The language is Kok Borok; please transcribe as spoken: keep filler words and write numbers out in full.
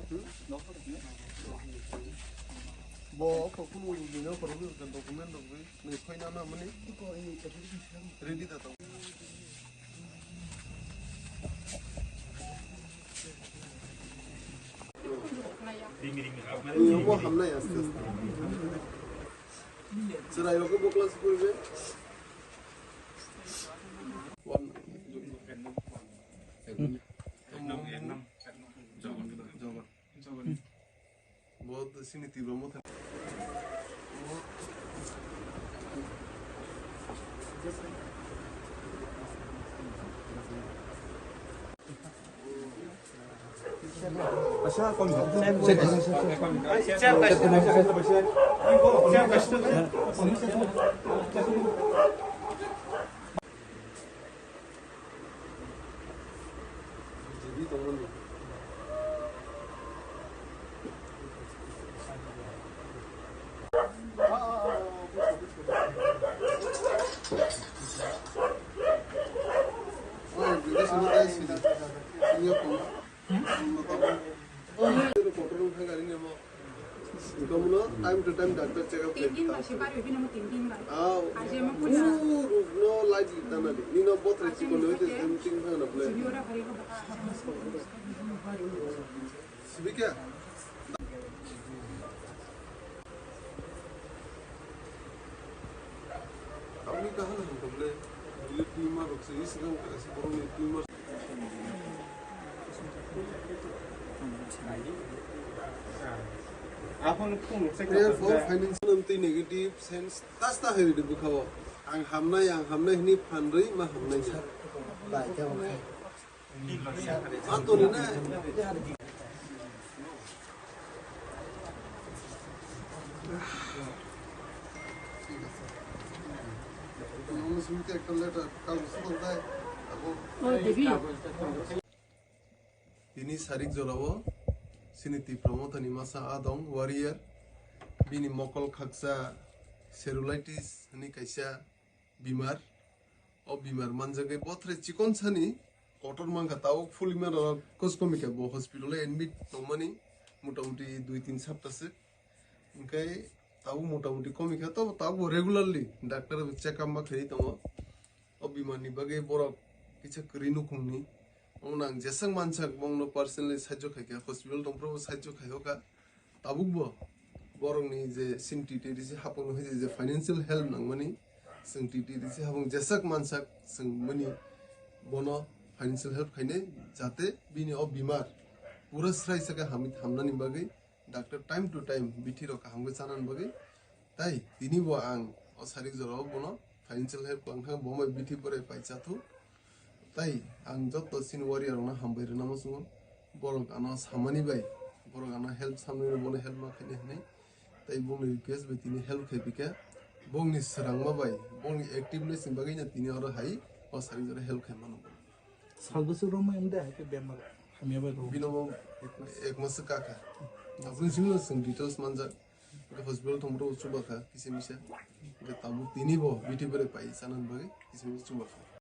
Bo kunu document rok nwi phaina na mani ready da tong. Bo hamnai aste aste. Chwrai rok bo class poribe. One. Bo sini Tipra Motha. Time to time doctor check up. Tin din bai se bar bai bini mo tin din bai. Ah, aje mo pura. Rukno light di tana di. Nino botre chikon hoite tin thang na ple. Sibio ra hari ko baka. Sibike. Aboni kaham ham to ple. Bili tumor rok se isgang ka se borok ni tumor. Therefore, financial amtwi negative sense tasta hai ridi bwkhao. Ang hamnai, ang hamnai hini phanrwi ma hamnai. Bai, khe hamnai. Ang to rina. Nang sumite ekta letter, kal sumang tai. Abo. Oh, Devi. Tini sarik jorao sini Tipra Mothani masa a dong, Warrior. Bini mokol khaksa cellulitis hwnwi kaisa bimar. O bimar manjagwi bothre chikon sani kotor mankha, tabuk phulima rok koskomika bo hospital o admit tongmani motamuti dui tin sapta se. Hwnkhe tabuk motamuti komikha, tobo tabuk bo regularly doctor check up ma khlaiwi tongo. O bimar ni bagwi borok kisa kwrwi nukhungni. Omo nang jeswk mansak bongno personally sahajyo khaikha, hospital tongphuru bo sahajyo khaiyoka. Tabukbo borokni je sinti tei risi hapung hai je, je financial help nangmani, chwng tei risi hapung jeswk mansak chwng mani bono financial help khainai, jate bini o bimar pura srai sakha hamwi hamnani bagwi doctor time to time bithi rok kaham khe chanani bagwi. Tai tini bo ang o sarik jorao bono financial help kwlangkha, bo bai bithi borai pai chathuk. Tai ang joto chini warrior rokno hambai rwna muchungo. Borok ano samani bai, borok ano help samani bai, bono help ma khainai hwnwi. Tai bongni request bai tini help khai phikha. Bongni swrangma bai, bongni activeness ni bagwi no tini oro hai o sarik jorao help khai mano. Sal bwswk romwi wng de hai khe bemar hamya bai rw. Bino bo ek mas kaka. Aboni simi no chwng details manjak. Hospital thangma rok chubakha kisa misa. Tabuk tini bo bithi borai pai chanani bagwi kisa misa chubakha.